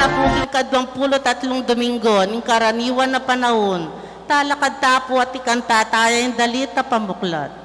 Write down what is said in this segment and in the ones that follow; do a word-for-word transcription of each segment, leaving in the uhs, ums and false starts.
Tapu king kaduang pulu't atlung Domingo ning karaniwan a panaun, talakad tapu at ikanta taya ing dalit a pamuklat.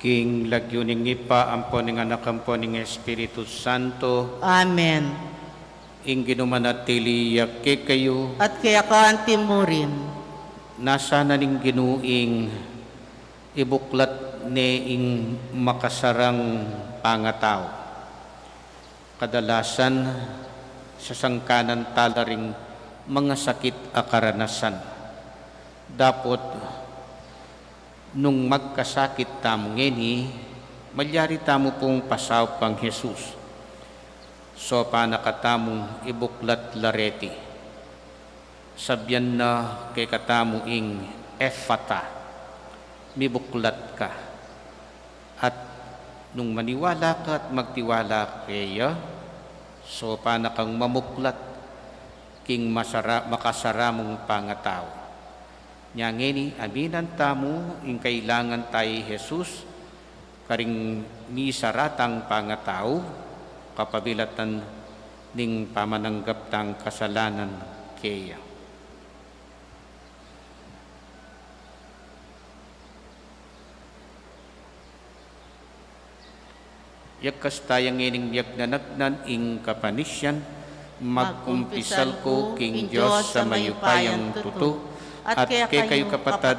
King lagyu ning Ibpa, ampo ning Anak, ampo ning Espiritu Santo. Amen. Ing Ginu manatili ya kekayu. At keka antimurin. Nasa na ning Ginu ing ibuklat ne ing makasarang pangatau. Kadalasan, sasangkanan tala ring mangasakit a karanasan. Dapot, nung magkasakit tamu ngeni, malyari tamu pung pasaup kang Jesus. Saupan na katamung ibuklat la reti. Sabian na kekatamu ing Efata, mibuklat ka. At Nung maniwala ka at magtiwala ka keya, saupan na kang mamuklat king masara-, makasaramung pangatau. Nya ngeni, aminan tamu ing kailangan ta i Jesus karing misaratang pangatau, kapabilatan ning pamananggap tang kasalanan keya. Iyakas taya ngening miyagnanagnan ing kapanisian, magkumpisal ku king Dios a mayupayang tutu, at kekayu kapatad,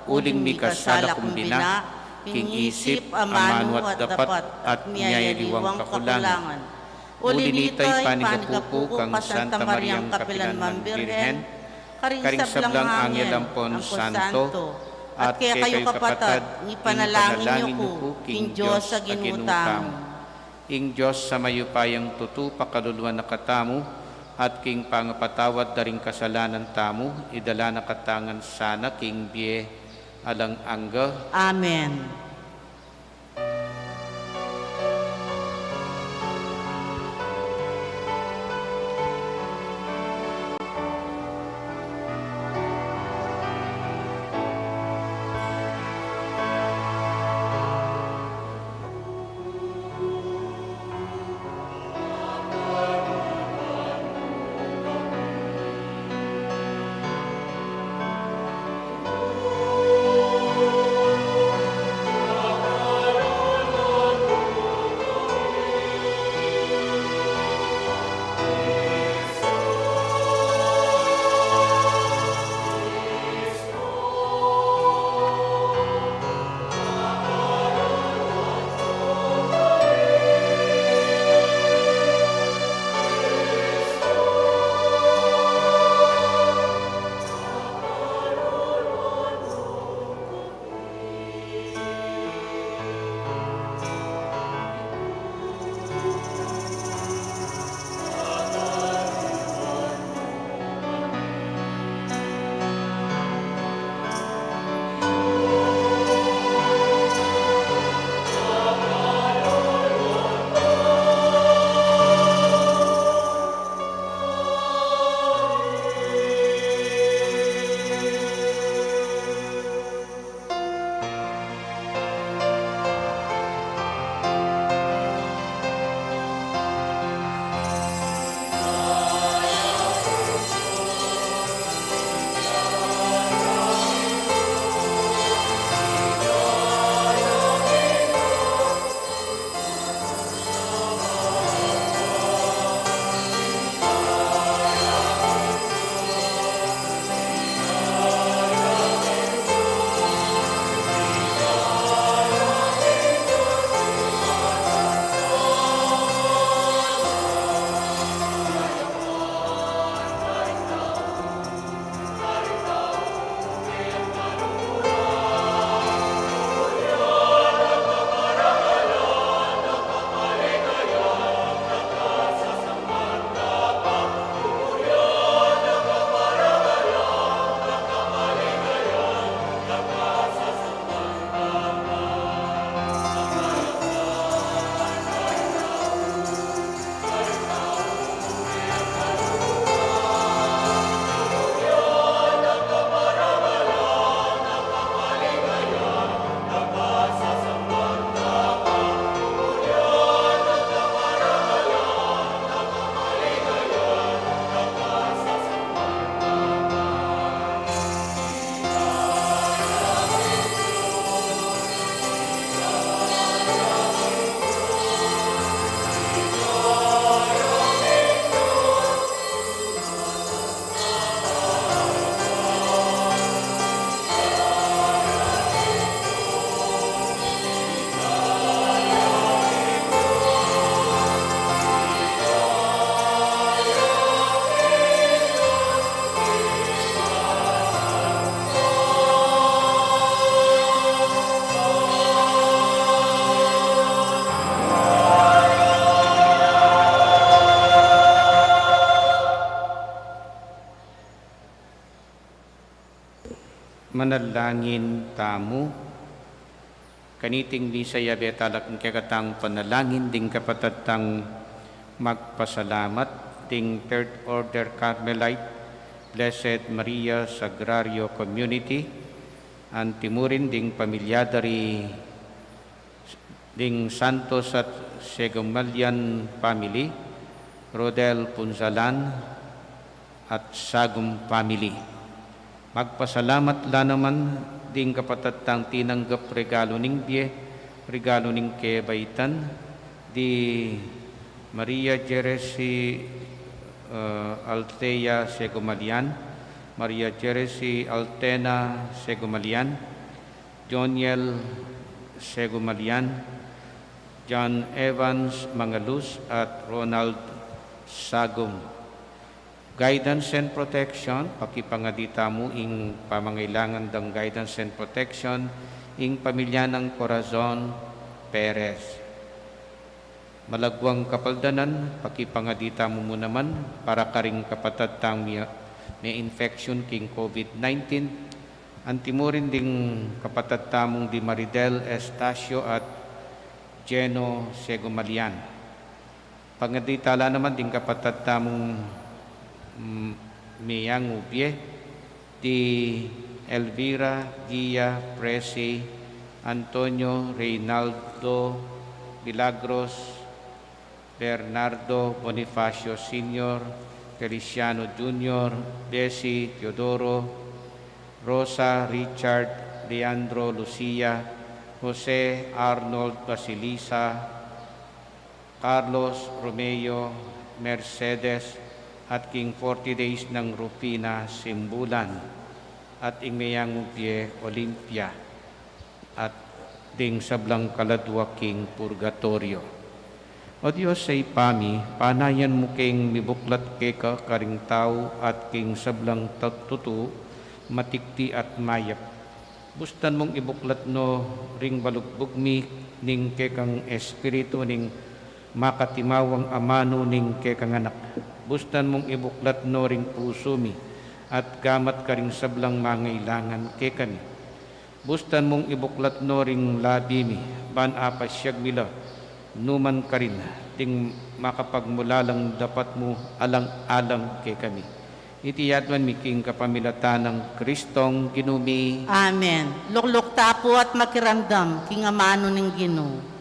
uling mikasala kung bina, king isip, amanu at dapat, at miyayaliwang kakulangan. Uli nita, ipanigapu ku kang Santa Mariang kapilan man Birhen, karing sablang anghel ampon santo, at kekayu kapatad, ipanalangin yu ku king Dios a Ginu tamu. Ing Dios a mayupayang tutu pakaluluan na katamu, at king pangapatawad da ring kasalanan tamu, idala na katamu ngan sana king bie alang angga. Amen. Manalangin tamu. Kaniting misa, yabe tala king kekatang panalangin ding kapatad tang magpasalamat, ding Third Order Carmelite, Blessed Maria Sagrario Community, antimurin ding pamilya da ri ding Santos at Segumalian family, Rodel Punzalan at Sagum family. Magpasalamat la naman ding kapatad tang tinanggap regalo ning bie, regalo ning kebaitan, di Maria Jeresi, eh, Altea Segumalian, Maria Jeresi Altena Segumalian, Joniel Segumalian, John Evans Mangalus, at Ronald Sagum. Guidance and protection, pakipangadi tamu ing pamangailangan dang guidance and protection ing pamilya nang Corazon Perez. Malagwang kapaldanan, pakipangadi tamu mu naman para karing kapatad tang mie, mie infection king COVID nineteen, antimurin ding kapatad tamung di Maridel Estacio at Jeno Segumalian. Pangadi tala naman ding kapatad tamung, mm, mie yang ubie, di Elvira, Gia, Presi, Antonio, Reynaldo, Milagros, Bernardo, Bonifacio Senior, Feliciano Junior, Bessie, Teodoro, Rosa, Richard, Leandro, Lucia, Jose, Arnold, Basilisa, Carlos, Romeo, Mercedes, at king forty days nang Rufina Simbulan, at ing mie yang ubie Olympia, at ding sablang kaladua king purgatorio. O Dios a Ibpa mi, panayan mu keng mibuklat keka karing tau at king sablang ta-, tutu, matikti at mayap. Bustan mung ibuklat no ring balugbug mi ning kekang espiritu ning makatimawang amanu ning kekang anak. Bustan mung ibuklat no ring pusu mi at gamat karing sablang mangailangan kekami. Bustan mung ibuklat no ring labi mi, ban apasyag mi la numan karin ding makapagmulalang dapat mu alang-alang kekami. Iti adwan mi king kapamilatan nang Kristong Ginu mi. Amen. Lukluk ta pu at makiramdam king amanu ning Ginu.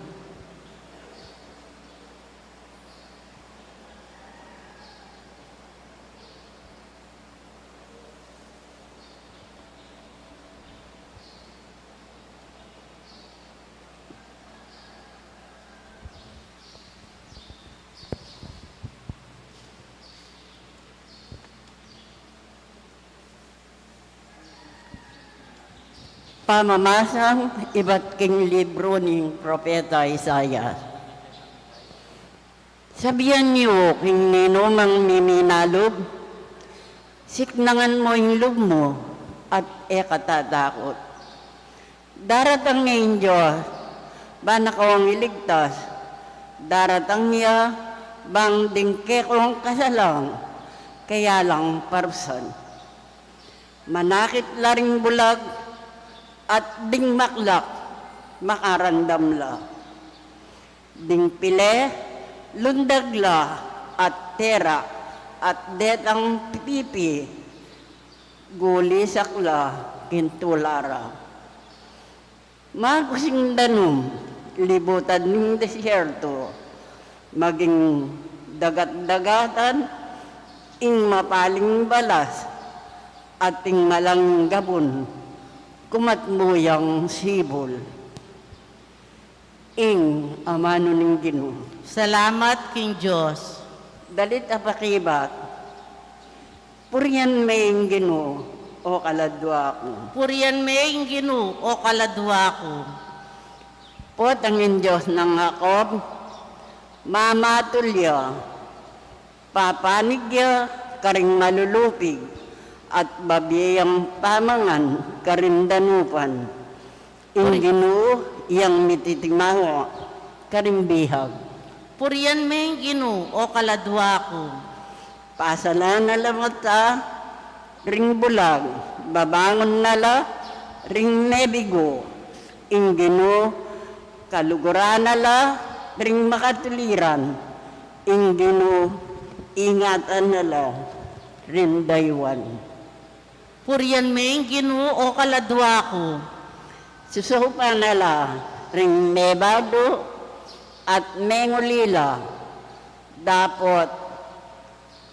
Pamamasa ibat king libru ning Propeta Isaias. Sabian yu king ninumang miminalub, siknangan mu ing lub mu at e ka tatakut. Daratang ya ing Dios, ban na kang iligtas. Daratang ya bang ding kekong kasalang, kaya lang parusan. Manakit la ring bulag at ding maklak, makaramdam la. Ding pile, lundag la at tera, at detang pipi, gulisak la king tula ra. Magusing danum, libutan ning desierto, maging dagat-dagatan ing mapaling balas, at ing malang gabun, kumat mu yang sibul. Ing amanu ning Ginu. Salamat king Dios. Dalit a pakibat. Purian me ing Ginu, o kaladua ku. Purian me ing Ginu, o kaladua ku. Potang ing Dios nang Jacob, mamatul ya, papanig ya karing malulupig, at babie yang pamangan karing danupan. Ing Ginu yang mititimawa karing bihag. Purian me ing Ginu, o kaladua ku. Pasalan na la mata ring bulag, babangun na la ring mebigu. Ing Ginu Kaluguran na la ring makatuliran, ing Ginu ingatan na la ring daywan. Purian me ing Ginu, o kaladua ku. Susaupan na la ring mebadu at mengulila, dapot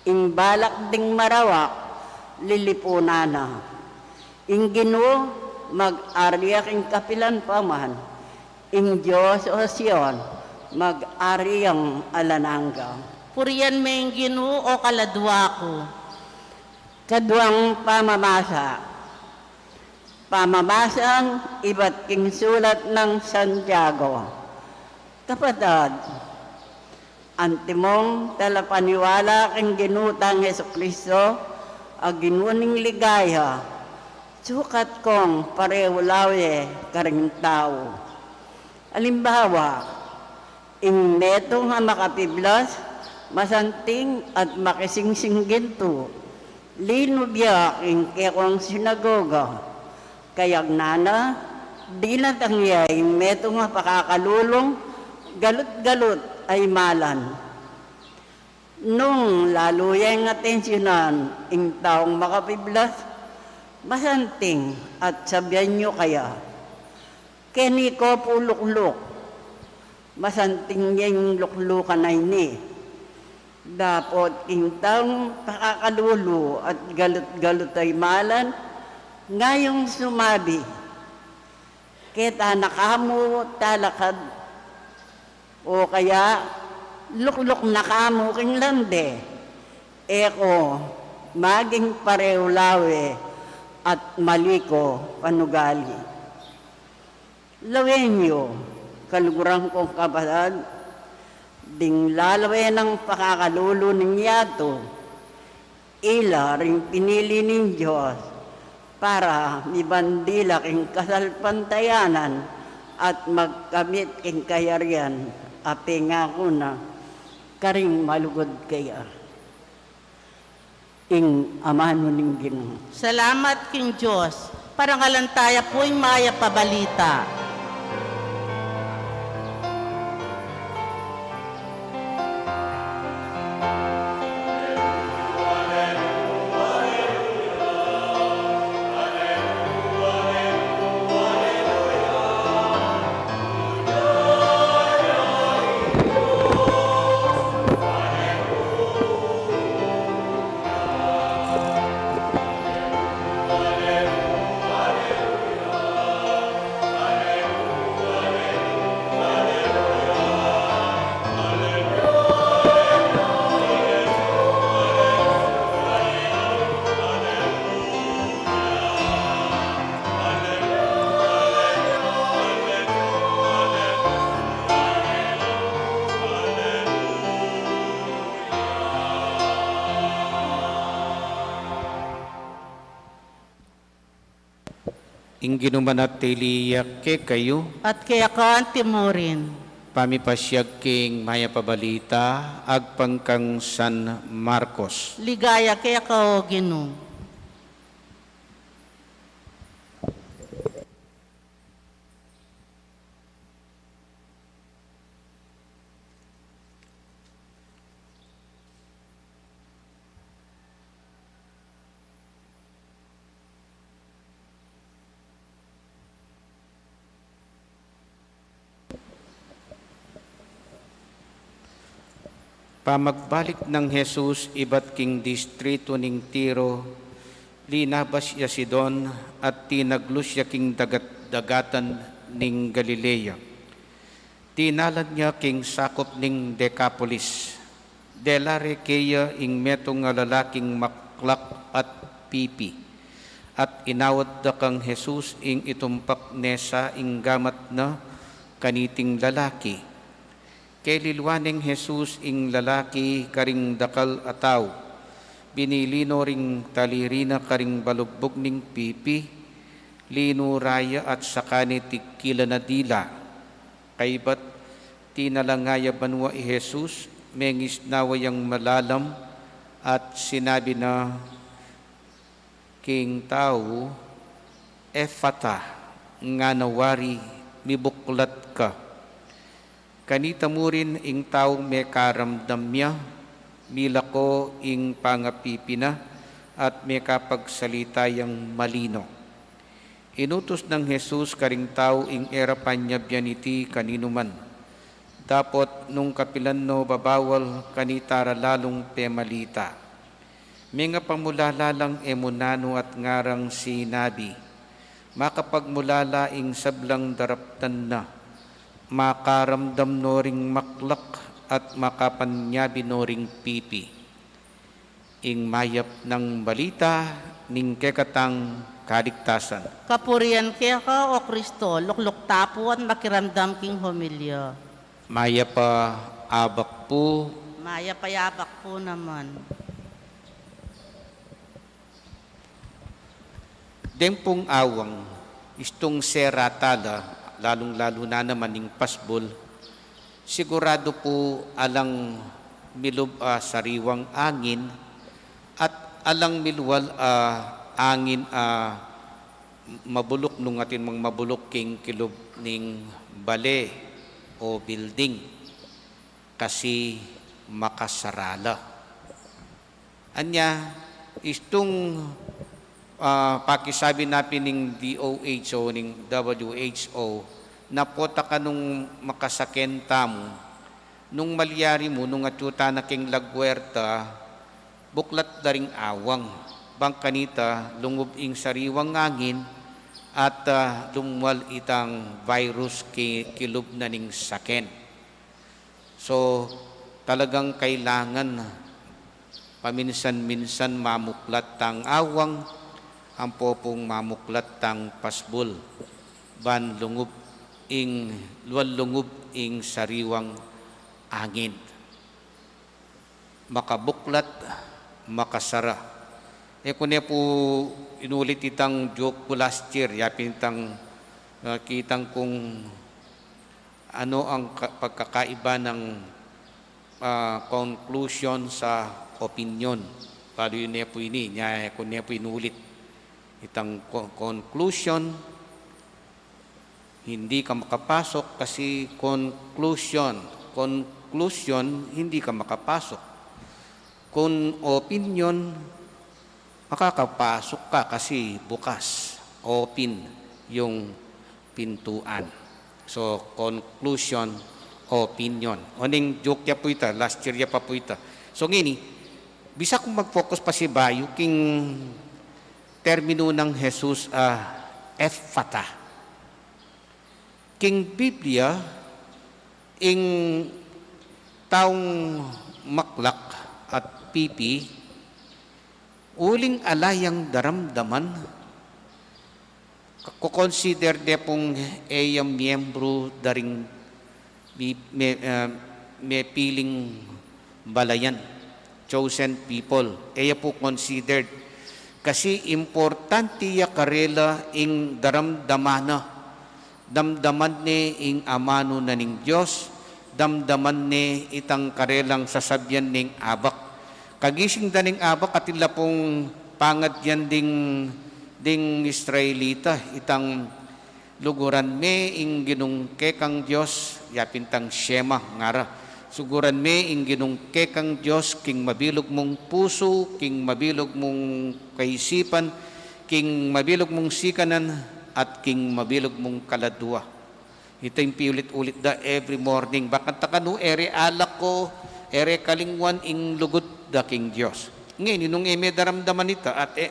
ing balak ding marawak lilipunan na. Ing Ginu mag-ari ya king kapilan pa man, ing Dios o Sion mag-ari yang alang angga. Purian me ing Ginu, o kaladua ku. Kaduang pamamasa. Pamamasang ibat king sulat nang Santiago. Kapatad, antimong talapaniwala king Ginu tang Jesucristo, a Ginu ning ligaya, sukat kong pareulawe karing tau. Alimbawa, ing metung a makapiblas, masanting at makisingsing gintu, linub ya king kekong sinagoga. Kayagnan na, dinatang ya ing metung a pakakalulung galut-galut a imalan. Nung lalu yang atensyunan ing taung makapiblas, masanting at sabian yu kaya, "Keni ko pu lukluk." Masanting ya ing luklukan a ini. Dapot ing taung pakakalulu at galut-galut a imalan, ngayung sumabi, "Keta na kamu talakad," o kaya, "Lukluk na kamu king lande, e ko maging pareulawe at mali kong panugali." Lawen yu, kaluguran kong kapatad, ding lalawe nang pakakalulu ning yatu, ila ring pinili ning Dios para mibandila king kasalpantayanan at magkamit king kayarian a pengaku na karing malugud kaya. Ing amanu ning Ginu. Salamat king Dios. Parangalan taya pu ing mayap a balita. Ing Ginu manatili ya kekayu. At keka antimurin. Pamipasiag king mayap a balita agpang kang San Marcos. Ligaya keka, o Ginu. Pamagbalik nang Jesus ibat king distritu ning Tiro, linabas ya Sidon at tinaglus ya king dagat-dagatan ning Galilea. Tinalan ya king sakup ning Decapolis. Dela re keya ing metung a lalaking maklak at pipi, at inawad da kang Jesus ing itumpak ne sa ing gamat na kaniting lalaki. Kelilwa neng Jesus ing lalaki karing dakal a tau, binili no ring taliri na karing balugbug ning pipi, linura ya at saka ne tigkilan a dila. Kaybat, tinalanga ya banua i Jesus, mengisnawa yang malalam, at sinabi na king tau, "Efata," ngana wari, "Mibuklat ka." Kanita mu rin ing taung mekaramdam ya, milako ing pangapipi na, at mekapagsalita yang malino. Inutus nang Jesus karing tau ing e ra panyabyan iti kaninu man. Dapot nung kapilan no babawal, kanita ra lalung pemalita. Mengapamulala lang e mu nanu at ngarang sinabi. Makapagmulala ing sablang daraptan na. Makaramdam no ring maklak at makapanyabi no ring pipi. Ing mayap nang balita ning kekatang kaligtasan. Kapurian keka, O Kristo, lukluk ta pu at makiramdam king homilya. Mayap a abak pu. Mayap a abak pu naman. Deng pung awang, istung sera tala, lalung-lalu na naman ing pasbul, siguradu pu alang milub a sariwang angin at alang milual a angin a mabuluk nung atin mang mabuluk king kilub ning bale o building kasi makasara la. Anya, istung, ah, pakisabi na pin ning D O H O, ning W H O, na pota kanung makasaken tamu, nung malyari mu, nung atyu tana king La Huerta, buklat da ring awang. Bang kanita, lungub ing sariwang angin at, ah, lumual itang virus ki-, kilub na ning saken. So, talagang kailangan paminsan-minsan mamuklat tang awang, ampo pung mamuklat tang pasbul, ban lungub ing, lual lungub ing sariwang angin. Makabuklat, makasara. E ku ne pu inulit itang joke ku last year, yapin itang, ah, kitang kung ano ang ka-, pagkakaiba ng, ah, conclusion sa opinion. Balu yu ne pu ini, nya e ku ne pu inulit. Itang co-, conclusion, hindi ka makapasok kasi conclusion. Conclusion, hindi ka makapasok. Kung opinion, makakapasok ka kasi bukas, open yung pintuan. So, conclusion, opinion. Oning joke ya pu ita, last year ya pa pu ita. So, ngeni, bisa kung mag-focus pa si bayu king terminu nang Jesus, ah, Ephphatha. King Biblia, ing taung maklak at pipi, uling ala yang daramdaman, ko-consider de pung e ya miyembru da ring mi-, me-, ah, mepiling balayan, chosen people. E ya pu considered. Kasi importante ya karela ing daramdaman na. Damdaman ne ing amanu na ning Dios, damdaman ne itang karelang sasabian ning abak. Kagising da ning abak, atin la pung pangadyan ding, ding Israelita, itang luguran me ing Ginung kekang Dios, yapin tang Shema, ngara. Luguran me ing Ginung kekang Dios king mabilug mung pusu, king mabilug mung kaisipan, king mabilug mung sikanan, at king mabilug mung kaladua. Ita ing piulit-ulit da every morning. Bakanta kanu, e re alako, e re kalingwan ing lugud da king Dios. Ngeni, nung e me daramdaman ita, at e,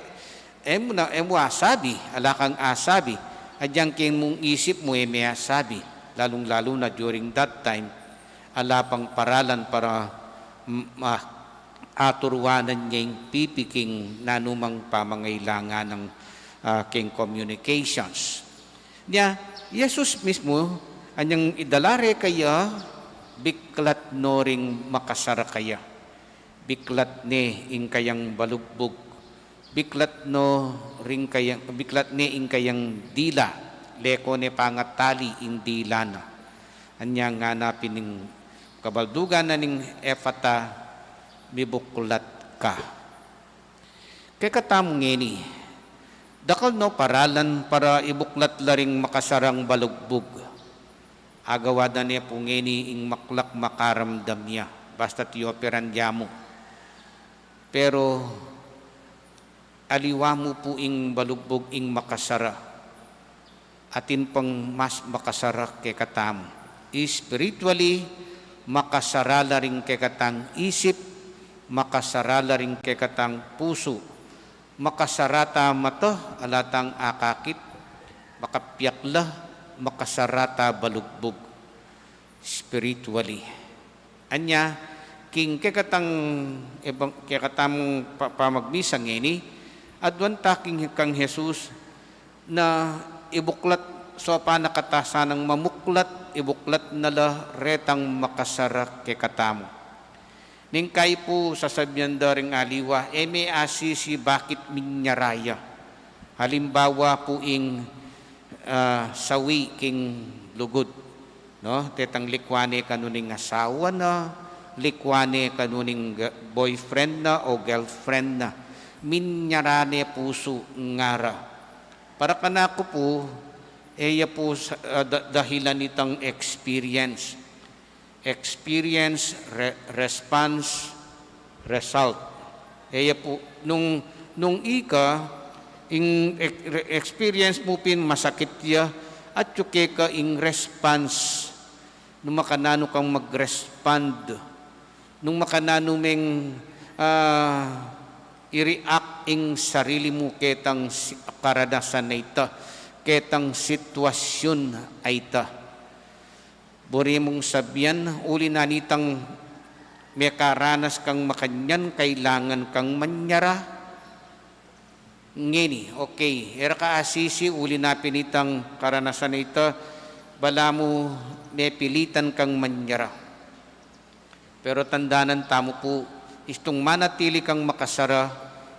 e mu na, e mu asabi, ala kang asabi, agyang king mung isip mu e me asabi, lalung-lalu na during that time, ala pang paralan para, mm, ah, aturuanan ya ing pipi king nanumang pamangailangan ng, ah, king communications. Nya, Jesus mismu, anyang idala re kaya, biklat no ring makasara kaya. Biklat ne ing kayang balugbug. Biklat no ring kayang, biklat ne ing kayang dila. Leko ne pangatali ing dila na. Anya ngana pin ning kabaldugan na ning Ephphatha, mibuklat ka. Kekatamu ngeni, dakal no paralan para ibuklat la ring makasarang balugbug. Agawa da ne pu ngeni ing maklak makaramdam ya, basta tioperan ya mu. Pero aliwa mu pu ing balugbug, ing makasara. Atin pang mas makasara kekatamu. Spiritually, makasara la ring kekatang isip, makasara la ring kekatang pusu, makasara ta mata, ala tang akakit, makapiak la, makasara ta balugbug spiritually. Anya, king kekatang ebang-, kekatamung pa-, pamagmisa ngeni, aduan ta king kang Jesus na ibuklat, sopan na kata sanang mamuklat, ibuklat na la retang makasara kekatamu. Ning kayi pu sasabian da ring aliwa, e me asisi bakit minyara ya. Halimbawa pu ing, ah, sawi king lugud, no? Tetang likwan ne kanu ning asawa na, likwan ne kanu ning ga-, boyfriend na o girlfriend na. Minyara ne pusu ngara. Para kanaku pu, e ya pu sa-, ah, da-, dahilan itang experience. Experience, re-, response, result. E ya pu, nung, nung ika, ing ex-, re-, experience mu pin masakit ya, atyu keka ing response, nung makananu kang mag-respond, nung makananu meng, ah, i-react ing sarili mu ketang si-, karanasan a ita, ketang sitwasyun a ita. Buri mung sabian, uli na nitang mekaranas kang makanyan, kailangan kang manyara. Ngeni, okay, e ra ka asisi, uli na pin itang karanasan a ita, bala mu mepilitan kang manyara. Pero tandanan tamu pu, istung manatili kang makasara,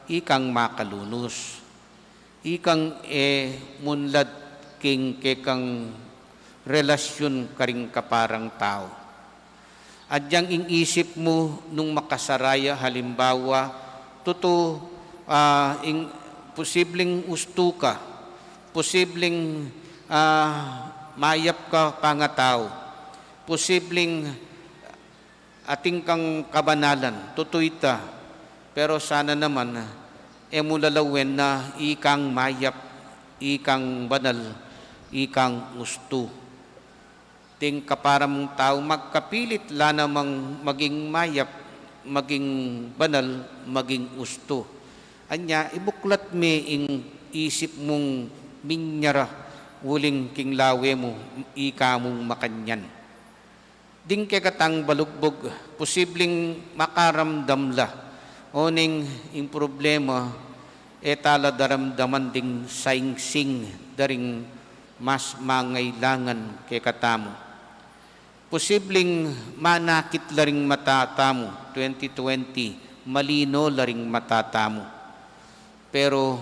ikang makalunus. Ikang e munlad king kekang relasyun karing kaparang tau. Adyang ing isip mu nung makasara ya, halimbawa, tutu, ah, ing posibleng ustu ka, posibleng, ah, mayap ka pangatau, posibleng atin kang kabanalan, tutu ita. Pero sana naman, e mu lalawen na ikang mayap, ikang banal, ikang ustu. Ding kaparang tau magkapilit la namang maging mayap, maging banal, maging ustu. Anya, ibuklat me ing isip mung minyara, uling king lawe mu, ika mung makanyan. Ding kekatang balugbug, posibleng makaramdam la. Oning ing problema, e ta la daramdaman ding saingsing da ring mas mangailangan kekatamu. Posibleng manakit la ring mata tamu, twenty twenty, malino la ring mata tamu. Pero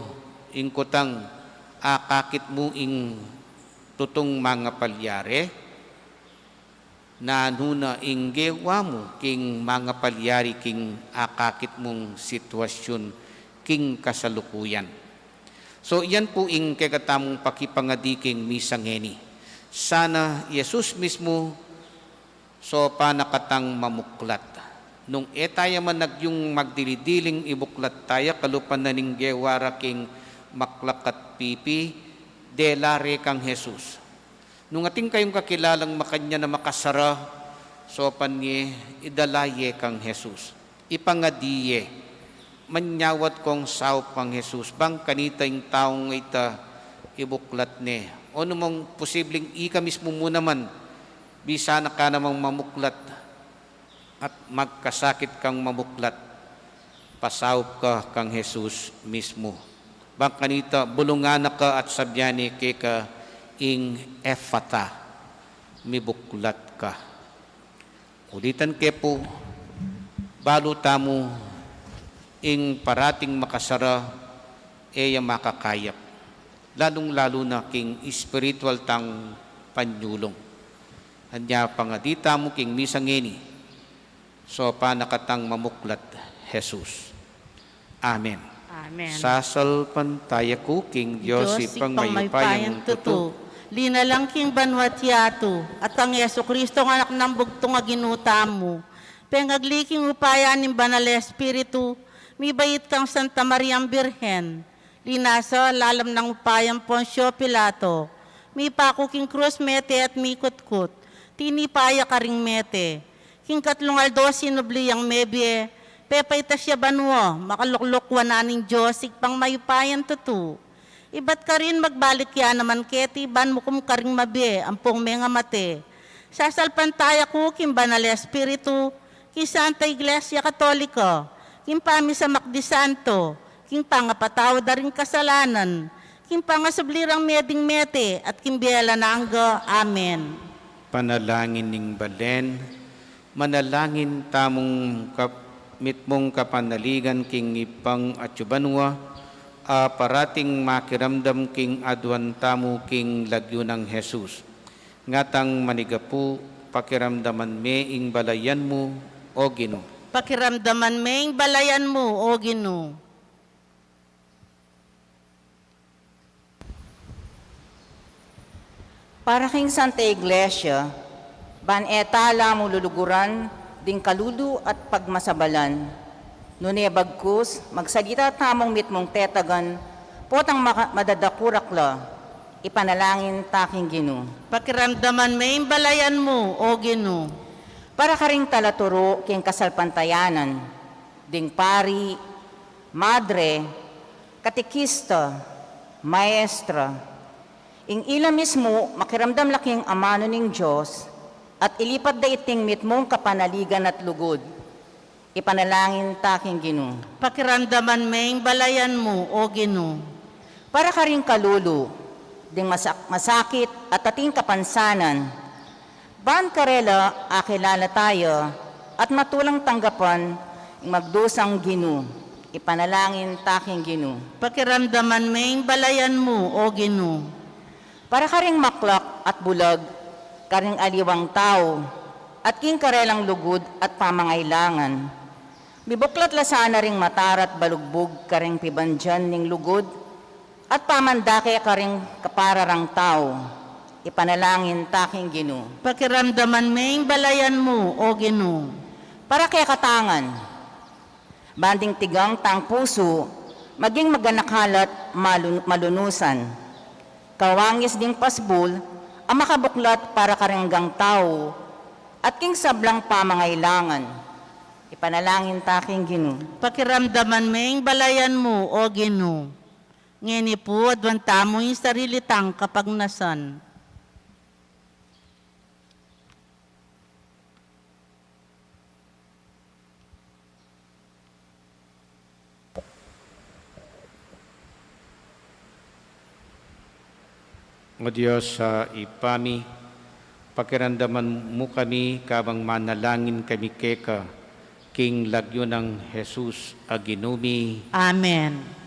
ing kutang, akakit mu ing tutung mangapalyari, nanu na ing gewa mu king mangapalyari king akakit mung sitwasyun king kasalukuyan. So, yan pu ing kekatamung pakipangadi king misa ngeni. Sana Jesus mismu sopan na katang mamuklat. Nung e taya man agyung magdili-diling ibuklat taya kalupa na ning gewa ra king maklakat pipi, dela re kang Jesus. Nung atin kayung kakilalang makanyan a makasara, sopan ye, idala ye kang Jesus. Ipangadi ye, manyawad kong saup kang Jesus, bang kanita ing taung ita ibuklat ne. O numang posibleng ika mismu mu naman, bisa na ka namang mamuklat at magkasakit kang mamuklat, pasaup ka kang Jesus mismu. Bang kanita, bulungan na ka at sabian ne keka ing Efata, mibuklat ka. Ulitan ke pu, balu tamu ing parating makasara, e ya makakayap, lalung-lalu na king espiritual tang panyulung. Anya pangadi tamu king misa ngeni, sopan na katang mamuklat Jesus. Amen. Amen. Sasalpantaya ku king Dios, Dios, Ibpang Ibpang mayupayang mayupayang tutu, tutu, Linalang king banua at yatu, at kang Jesucristo a Anak nang bugtung a Ginu tamu, pengagli king upaya ning Banal a Espiritu, mibait kang Santa Mariang Birhen, linasa lalam nang upayang Poncio Pilato, mipaku king krus mete at mikutkut, tinipa ya karing mete, king katlung aldo sinubli yang mebie, pepaitas ya banua, makalukluk wanan ning Dios Ibpang mayupayang tutu. Ibat karin magbalik ya naman keti ban mukum karing mabie ampong mengamate. Sasalpantaya ku king Banal a Espiritu, king Santa Iglesia Katolika, king pamisamak di santo, king pangapatawad da ring kasalanan, king pangasubli rang mie ding mete, at king bie alang angga. Amen. Panalangin ning balen. Manalangin tamung kap-, mitmung kapanaligan king Ibpang atsu banua, a parating makiramdam king aduan tamu king lagyu nang Jesus. Ngatang manigapu, pakiramdaman me ing balayan mu, O Ginu. Pakiramdaman me ing balayan mu, O Ginu. Para king Santa Iglesia, ban e ta la mu luluguran ding kalulu at pagmasabalan. Nune bagkus, magsalita tamung mitmung tetagan, potang maka-, madadakurak la, ipanalangin ta king Ginu. Pakiramdaman me ing balayan mu, O Ginu. Para karing talaturu king kasalpantayanan, ding pari, madre, katekista, maestra, ing ila mismu makiramdam la king amanu ning Dios, at ilipat da iting mitmung kapanaligan at lugud. Ipanalangin ta king Ginu. Pakiramdaman me ing balayan mu, O Ginu. Para karing kalulu, ding masak-, masakit at ating kapansanan, ban karela akilala taya at matulang tanggapan ing magdusang Ginu. Ipanalangin ta king Ginu. Pakiramdaman me ing balayan mu, O Ginu. Para karing maklak at bulag, karing aliwang tau, at king karelang lugud at pamangailangan. Mibuklat la sana ring mata ra at balugbug karing pibandian ning lugud, at pamandake karing kapara rang tau. Ipanalangin ta king Ginu. Pakiramdaman me ing balayan mu, O Ginu. Para kekatang ngan, ban ding tigang tang pusu, maging maganakal at malun-, malunusan. Kawangis ding pasbul, a makabuklat para karing anggang tau, at king sablang pamangailangan. Ipanalangin ta king Ginu. Pakiramdaman me ing balayan mu, O Ginu. Ngeni pu, aduan tamu ing sarili tang kapagnasan. O Dios a Ibpa mi, pakiramdaman mu kami kabang manalangin kami keka, king lagyu nang Jesus a Ginu mi. Amen.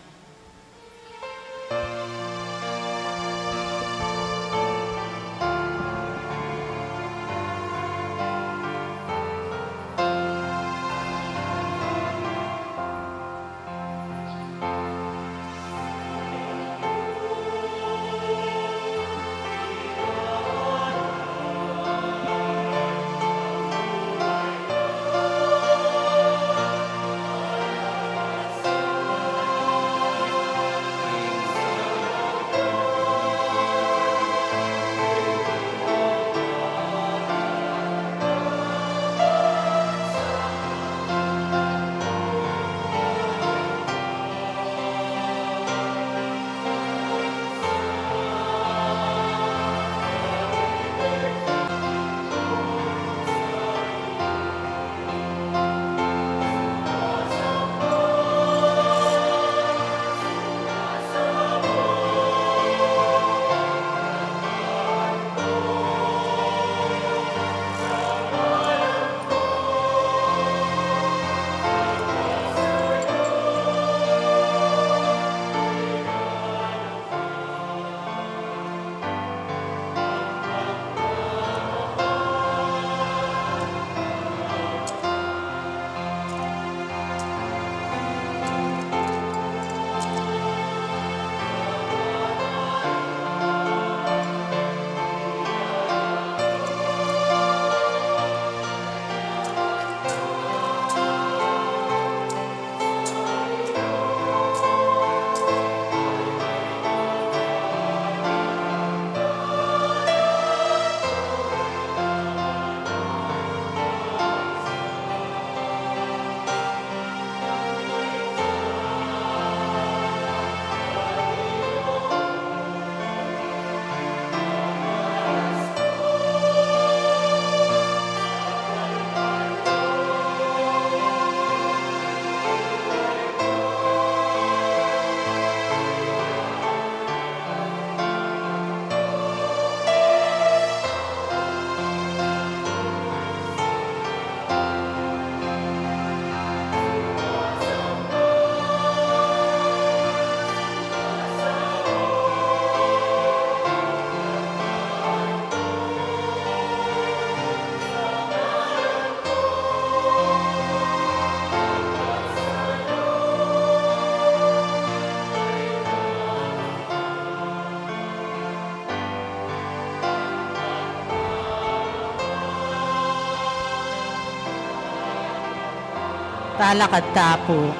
Talakad ta pu.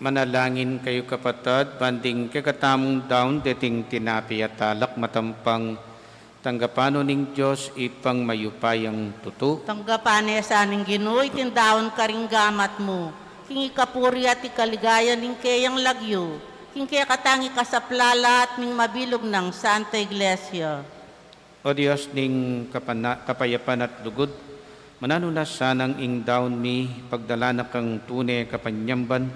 Manalangin kayu, kapatad, ban ding kekatamung daun deting tinape at alak matampang tanggapan no ning Dios Ibpang mayupayang tutu. Tanggapan ne sa ning Ginu iting daun karing gamat mu, king ikapuri at ikaligaya ning keyang lagyu, king kekatang ikasaplala at ning mabilug nang Santa Iglesia. O Dios ning kapana-, kapayapan at lugud, mananu na sanang ing daun mi pagdala na kang tune kapanyamban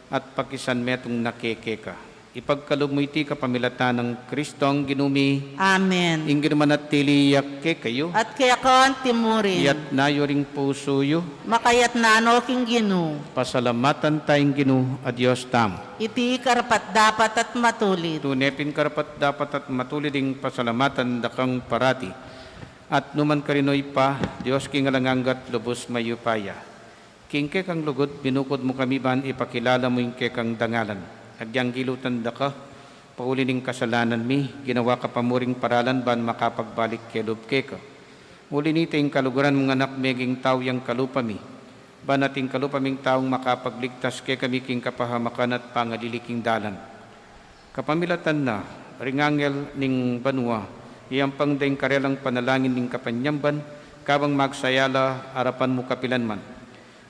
at pakisan metung na kekeka. Ipagkalub mu iti kapamilatan nang Kristong Ginu mi. Amen. Ing Ginu manatili ya kekayu. At keka antimurin. Iyatas yu ring pusu yu. Makayatas no king Ginu. Pasalamatan ta ing Ginu a Dios tamu. Iti karapat-dapat at matulid. Tune pin karapat-dapat at matulid ing pasalamatan da kang parati. At nukarin man, O Ibpa, Dios king alang angga at lubus mayupaya. King kekang lugud, binukud mu kami ban ipakilala mu ing kekang dangalan. Agyang gilutan da ka, pauli ning kasalanan mi, ginawa ka pa mu ring paralan ban makapagbalik kelub keka. Uli nita ing kaluguran mung Anak, meging tau yang kalupa mi. Ban ating kalupa ming taung makapagligtas kekami king kapahamakan at pangalili king dalan. Kapamilatan na ring anghel ning banua, iyampang da ing karelang panalangin ning kapanyamban, kabang magsaya la arapan mu kapilan man.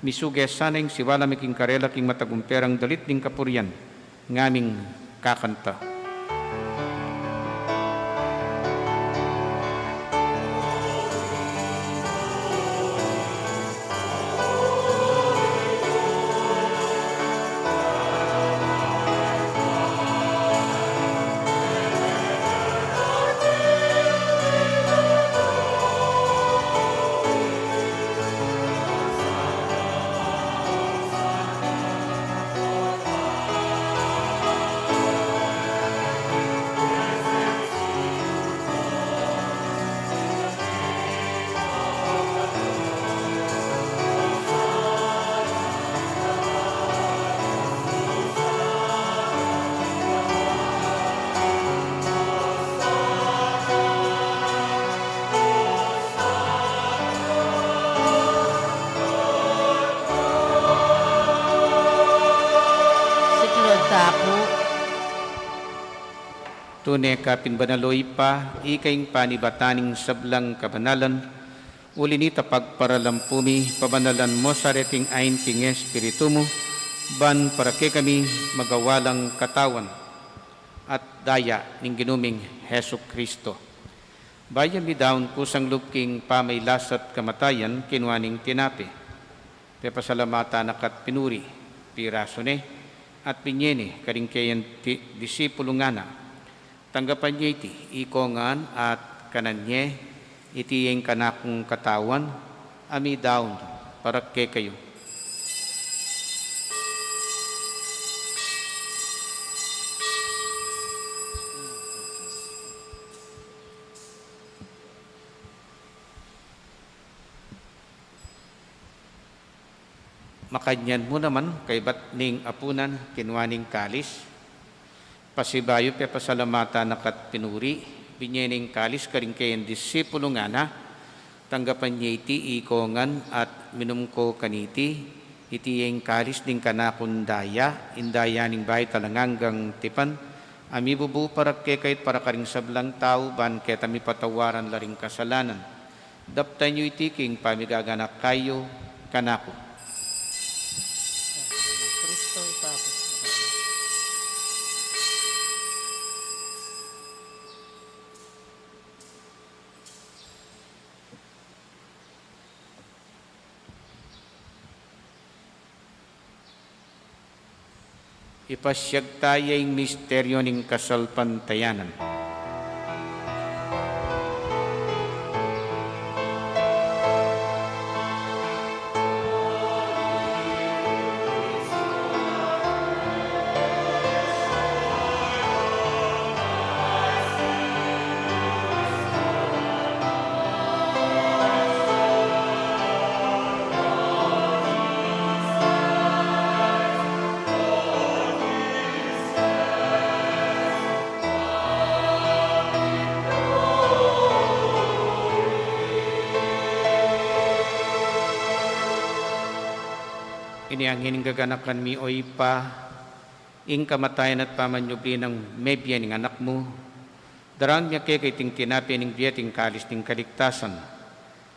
Misuge sana ing siwala mi king karela king matagumperang dalit ning kapurian. Ngaming kakanta. Siklaud ta pu. Tune ka pin banal, O Ibpa, ika ing panibatan ning sablang kabanalan, uli nita pagparalampu mi, pabanalan mu sa reting ain king Espiritu mu, ban para kekami magawa lang katawan at daya ning Ginu ming Jesucristo. Bayu mi daun kusang lub king pamailas at kamatayan, kinua ne ing tinape, pepasalamatan na ka't pinuri, pirasu ne, at binye ne karing keyang ti-, disipulu, ngana: Tanggapan ye iti, ikong ngan at kanan ye, iti ing kanakung katawan, a midaun para kekayu. Makanyan mu naman, kaybat ning apunan, kinua ne ing kalis, pasibayu pepasalamatan na ka't pinuri, binye ne ing kalis karing keyang disipulu, ngana: Tanggapan ye iti, ikong ngan at minum ko kaniti, iti ing kalis ning kanakung daya, ing daya ning bayu at alang anggang tipan, a mibubu para kekayu at para karing sablang tau, ban keta mipatawaran la ring kasalanan. Daptan yu iti king pamigaganaka yu kanaku. Ipasiag taya ing misteryu ning kasalpantayanan. Ini angin ing gaganakan mi, o Ibpa, ing kamatayan at pamanyubli nang mebie ning Anak mu. Daraun mi keka iting tinape ning bie at ing kalis ning kaligtasan.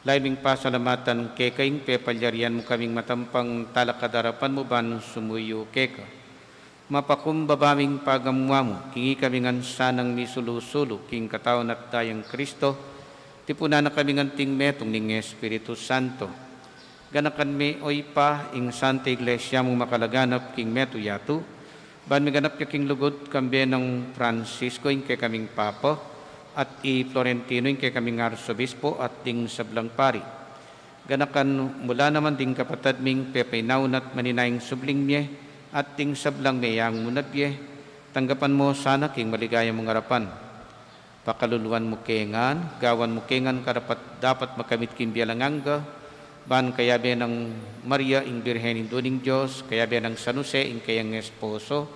Lalu ming pasalamatan keka ing pepalyarian mu kaming matampang talakad king arapan mu ban sumuyu keka. Mapakumbaba ming pagamuamu, king ikami ngan sanang misulu-sulu king katawan at dayang Kristo, tipunan na kami ngan king metung ning Espiritu Santo. Ganakan me, o Ibpa, ing Santa Iglesia mung makalaganap king metung yatu, ban miganap ya king lugud, kambe nang Francisco ing kekaming Papa, at i Florentino ing kekaming Arsobispo, at ding sablang pari. Ganakan mu la naman ding kapatad ming pepainaun at maninayang subling mie, at ding sablang meyang mu na bie, tanggapan mu sana king maligaya mung arapan. Pakaluluan mu ke ngan, gawan mu ke ngan karapat-dapat makamit king bie alang angga, ban kayabe nang Maria ing Birhen Indu ning Dios, kayabe nang San Jose ing keyang esposo,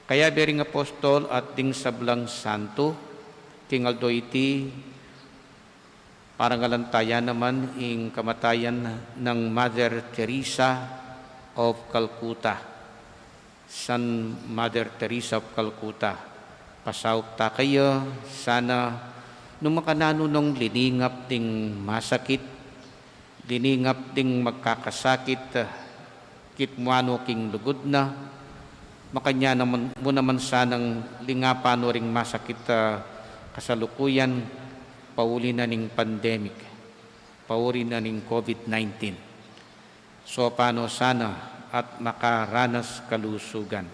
kayabe ring apostol at ding sablang santo, king aldo iti, parangalan ta ya naman ing kamatayan nang Mother Teresa of Calcutta. San Mother Teresa of Calcutta, pasaup ta kaya, sana nung makananu nong liningap ding masakit, liningap ding magkakasakit, kitmuan no king lugud na, makanyan naman, mu naman sanang lingapan no ring masakit, ah, kasalukuyan, pauli na ning pandemic, pauli na ning COVID nineteen. Saupan no sana at makaranas kalusugan.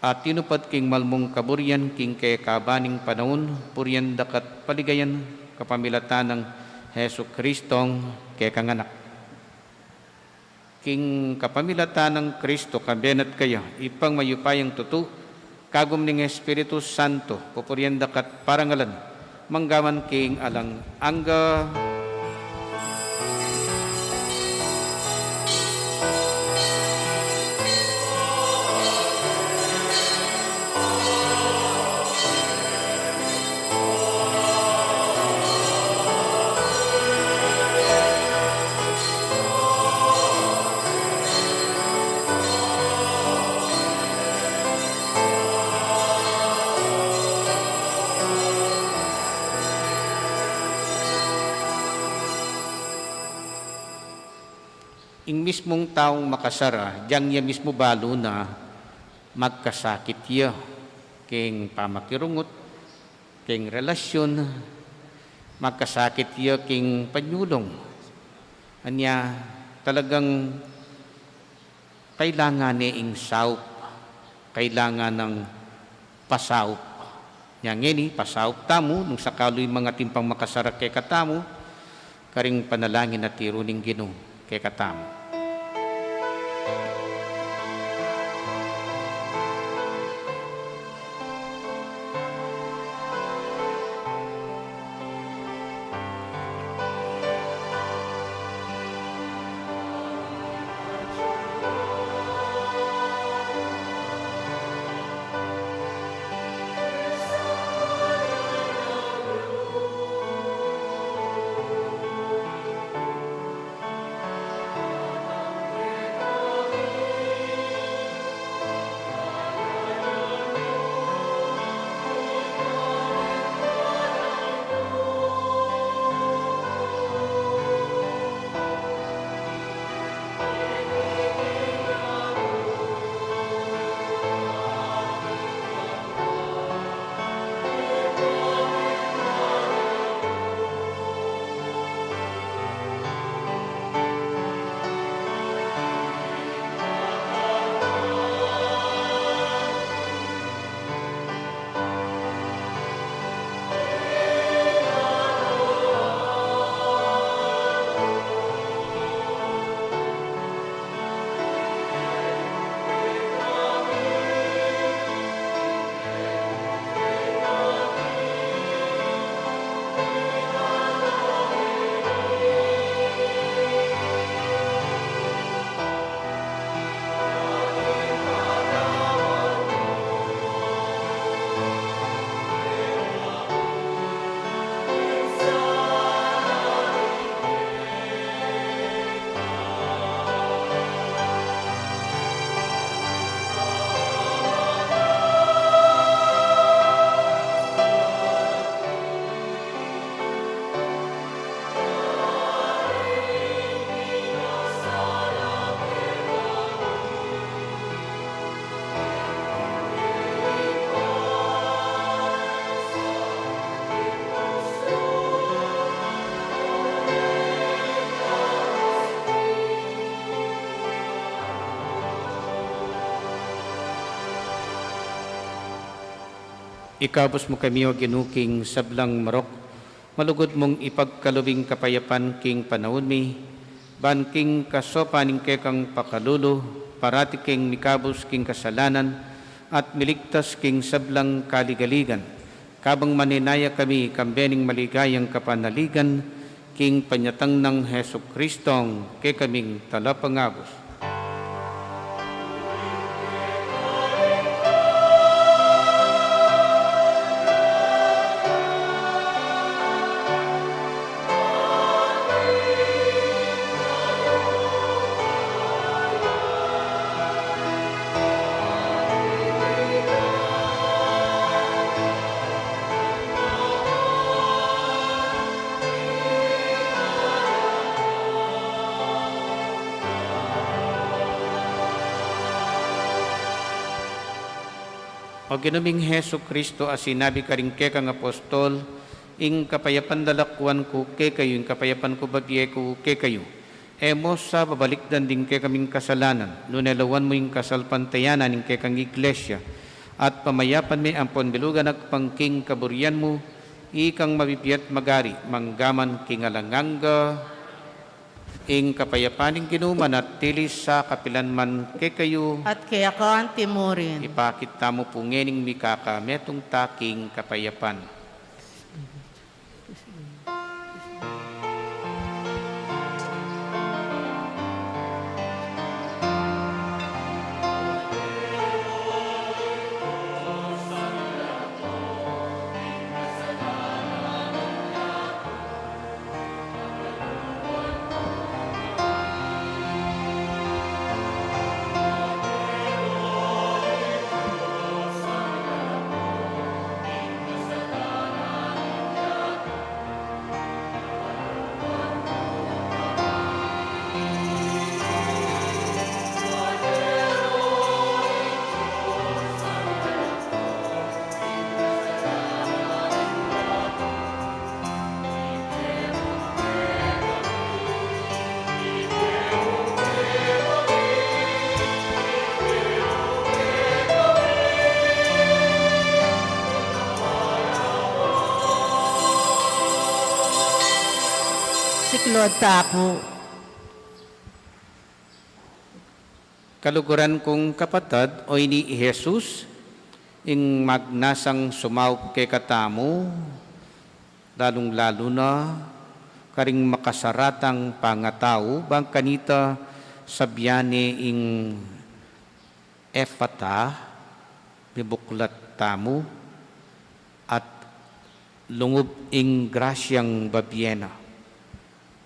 At tinupad king malmung kaburian king kekaban ning panaun, purian daka at paligayan kapamilatan nang Jesucristong kekang Anak. King kapamilatan nang Kristo, kambe na at kaya, Ibpang mayupayang tutu, kagum ning Espiritu Santo, pupurian daka at parangalan, mangga man king alang angga. Ing mismung taung makasara, diyang ya mismu balu na magkasakit ya king pamakirungut, king relasyun, magkasakit ya king panyulung. Anya, talagang kailangan ne ing saup, kailangan nang pasaup. Nya ngeni, pasaup tamu, nung sakalu ing manga timpang makasara kekatamu, karing panalangin a tiru ning Ginu kekatamu. Ikabus mu kami, O Ginu, king sablang marok, malugud mung ipagkalub ing kapayapan king panaun mi, ban king kasopan ning kekang pakalulu, parati kaming mikabus king kasalanan, at miligtas king sablang kaligaligan. Kabang manenaya kami, kambe ning maligayang kapanaligan, king panyatang nang Jesucristong kekaming Talapangabus. O Ginu ming Jesucristo, a sinabi karing kekang apostol, ing kapayapan lalakuan ku kekayu, ing kapayapan ku babie ku kekayu. E mu sa babalikdan ding kekaming kasalanan, nune lawan mu ing kasalpantayanan ning kekang Iglesia, at pamayapan me ampon bilugan agpang king kaburian mu, ikang mabibie at magari, mangga man king alang angga. Ing kapayapan ning Ginu manatili sa kapilan man kekayu. At keka anti murin. Ipakit tamu pu ngening mikakametung ta king kapayapan. Siklaud ta pu. Kaluguran kung kapatad, o ini i Jesus, ing magnasang sumaup kekatamu, lalung-lalu na karing makasaratang pangatau, bang kanita sabian ne ing Efata, mibuklat tamu, at lungub ing grasyang babie na.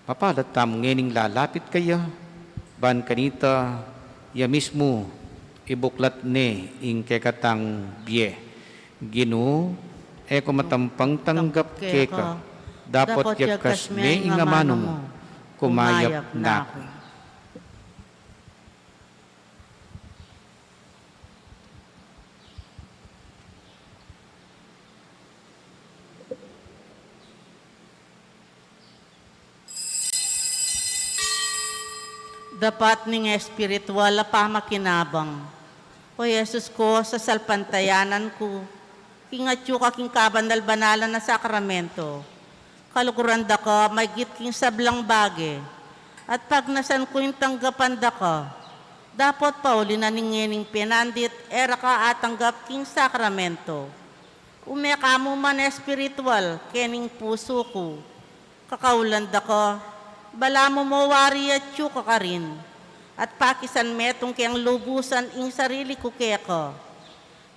Mapalad tamu ngening lalapit kaya, ban kanita ya mismu ibuklat ne ing kekatang bie. Ginu, e ku matampang tanggap keka, dapot yagkas me ing amanu mu, kumayap na ku. Dapat ning espiritual a pamakinabang. O Jesus ku, sasalpantayanan ku king atyu ka king kabanal-banalan a sakramento. Kaluguran da ka maigit king sablang bage, at pagnasan ku ing tanggapan da ka. Dapot pauli na ning ngening penandit, e ra ka atanggap king sakramento. Ume ka mu man espiritual kening pusu ku. Kakaulan da ka, balamu mo wari atyu ka karin, at pakisan metung keng lubusan ing sarili ku keka.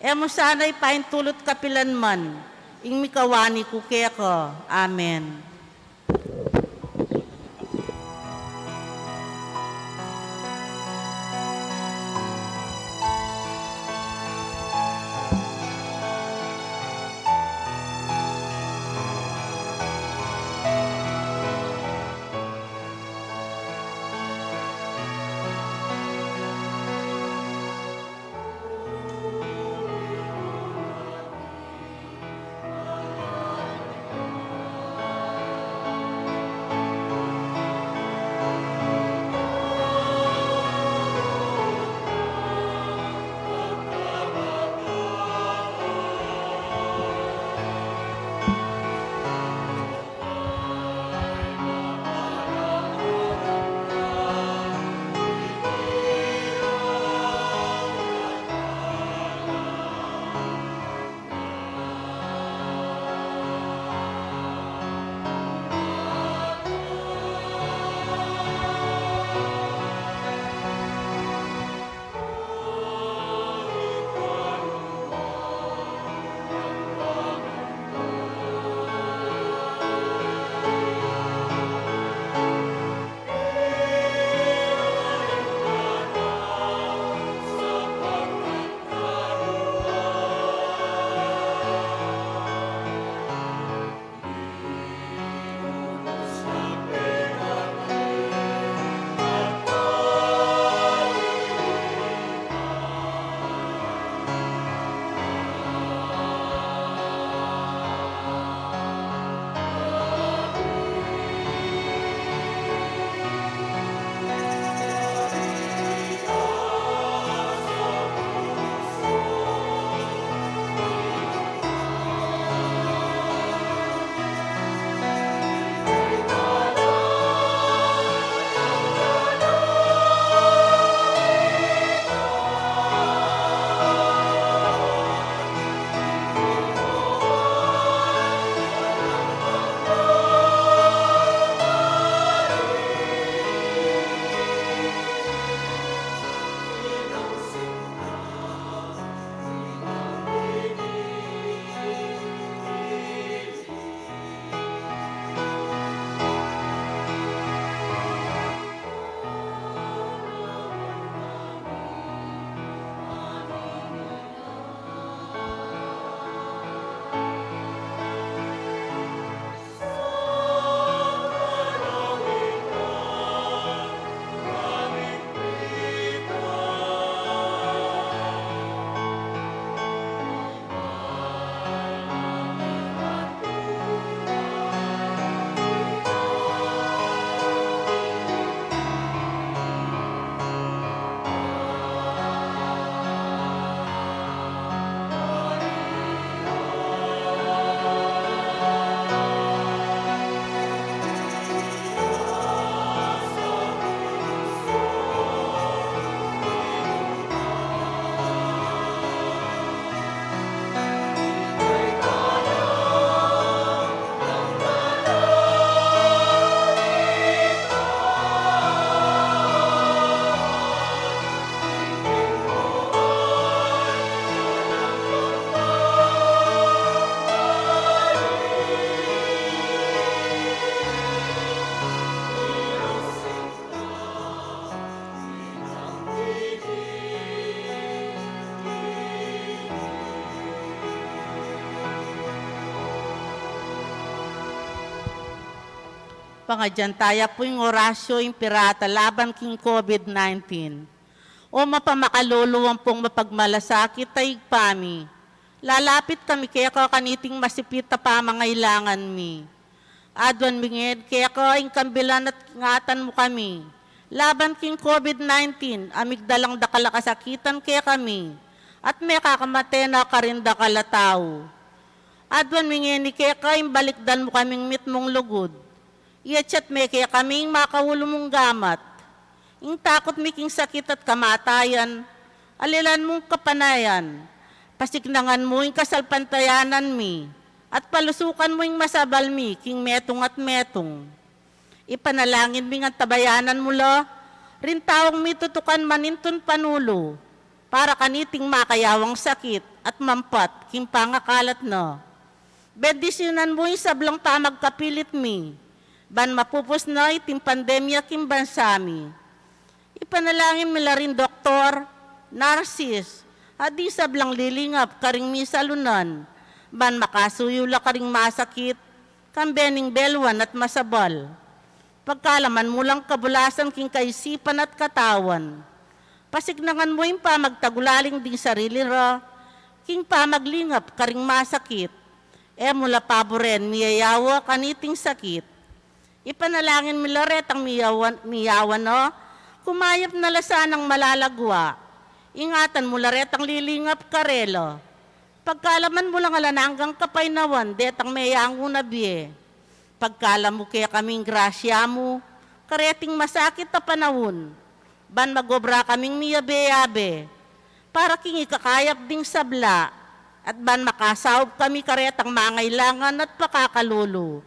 E mu sana ipaintulut kapilan man ing mikawani ku keka. Amen. Pangadyan taya pu ing Orasyo Imperata laban king COVID nineteen. O mapamakalulu ampong mapagmalasakit a Ibpa mi, lalapit kami keka kaniting masipit a pamangailangan mi. Aduan mi ngeni keka ing kambilan at ingatan mu kami laban king COVID nineteen a migdalang dakal a kasakitan kekami at mekakamate na karin dakal a tau. Aduan mi ngeni keka ing balikdan mu kaming mitmung lugud. Iyatyat me kekami ing makaulu mung gamat. Ing takut mi king sakit at kamatayan, alilan mung kapanayan. Pasiknangan mu ing kasalpantayanan mi, at palusukan mu ing masabal mi king metung at metung. Ipanalangin ming antabayanan mu la ring taung mitutukan manintun panulu para kaniting makayawang sakit at mampat king pangakalat na. Bendisyunan mu ing sablang pamagkapilit mi, ban mapupus na iting pandemya king bansa mi. Ipanalangin mi la ring doktor, narsis, at ding sablang lilingap karing misalunan, ban makasuyu la karing masakit, kambe ning beluan at masabal. Pagkalaman mu lang kabulasan king kaisipan at katawan. Pasiknangan mu ing pamagtagulaling ding sarili ra king pamaglingap karing masakit. E mu la paburen miyayawa kaniting sakit. Ipanalangin mi la retang miyawan, miyawan na, kumayap na la sanang malalagwa. Ingatan mu la retang lilingap karela. Pagkalaman mu lang alang anggang kapaynawan detang meyangu na bie. Pagkalam mu kekaming grasya mu kareting masakit a panaun, ban magobra kaming miyabe-yabe para king ikakayap ding sabla, at ban makasaup kami karetang mangailangan at pakakalulu.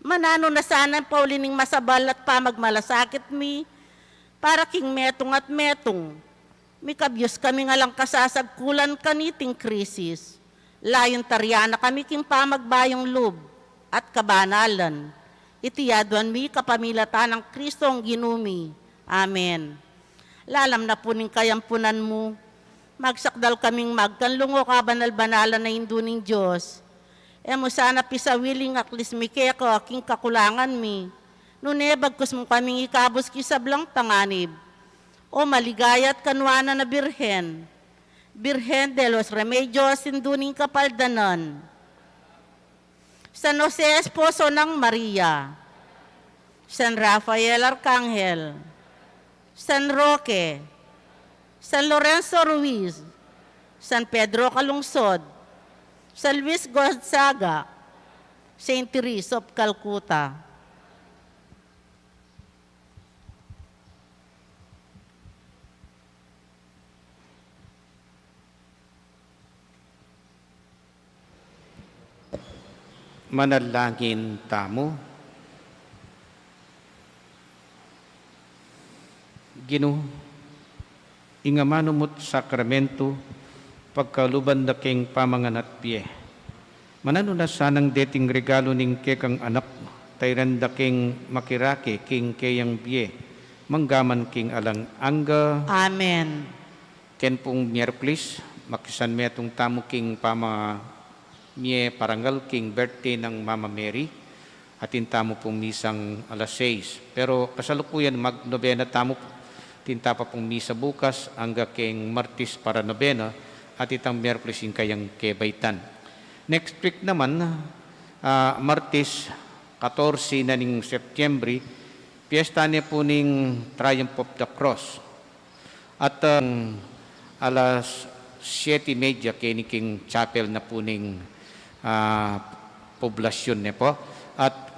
Mananu na sana ing pauli ning masabal at pamagmalasakit mi para king metung at metung. Mikabyus kaming alang kasasagkulan kaniting krisis. Layun tarian na kami king pamagbayung lub at kabanalan. Iti aduan mi kapamilatan nang Kristong Ginu mi. Amen. Lalam na pu ning kayampunan mu, magsakdal kaming magkanlung, o kabanal-banalan a Indu ning Dios. E mu sana pisawili ing aklis mi keka king kakulangan mi, nune bagkus mu kaming ikabus king sablang panganib. O maligaya at kanuanan a Birhen, Birhen de los Remedios, Indu ning Kapaldanan. San Jose, esposo nang Maria. San Rafael Arkanghel. San Roque. San Lorenzo Ruiz. San Pedro Calungsod. San Luis Gonzaga. Saint Therese of Calcutta. Manalangin tamu. Ginu, ing amanu mu't sakramentu, pagkaluban da keng pamanganat bie. Mananu na sanang deting regalu ning kekang Anak, tairan da keng makirake king keyang bie, manggaman king alang angga. Amen. Ken pung Miyerkules, makisanmetung tamu king pamamie parangal king birthday nang Mama Mary. Atin tamu pung misang alas sais. Pero kasalukuyan magnobena tamu, atin ta pa pung misa bukas, angga keng Martes para nobena, at itang Miyerkules ing kayang kebaitan. Next week naman, ah, Martes, katorse na ning Setyembre, piyesta ne pu ning Triumph of the Cross. At, um, alas siyete y media keni king chapel na pu ning, ah, poblasyun ne pu. At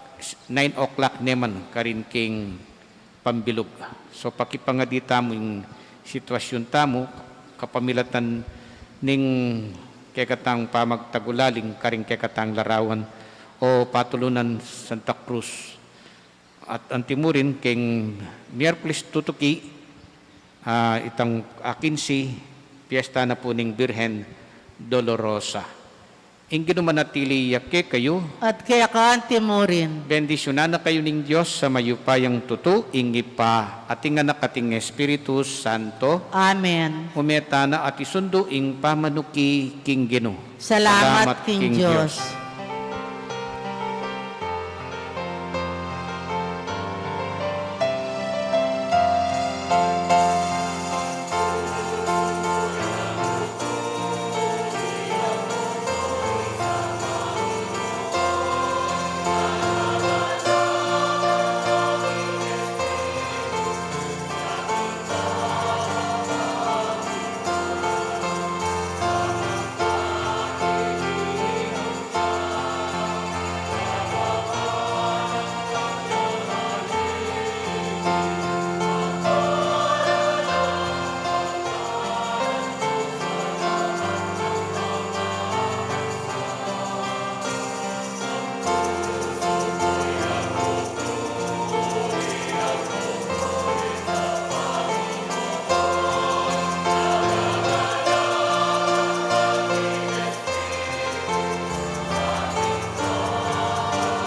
nine o'clock ne man karin king pambilug. So, pakipangadi tamu ing sitwasyun tamu, kapamilatan ning kekatang pamagtagulaling karing kekatang larawan o patulunan Santa Cruz. At antimurin keng Miyerkules tutuki, ah, itang akinsi, piyesta na pu ning Birhen Dolorosa. Ing Ginu manatili ya kekayu. At keka antimurin. Bendisyunan na kayu ning Dios a mayupayang tutu, ing Ibpa, at ing Anak, at ing Espiritu Santo. Amen. Ume tana at isundu ing pamanuki king Ginu. Salamat king Dios.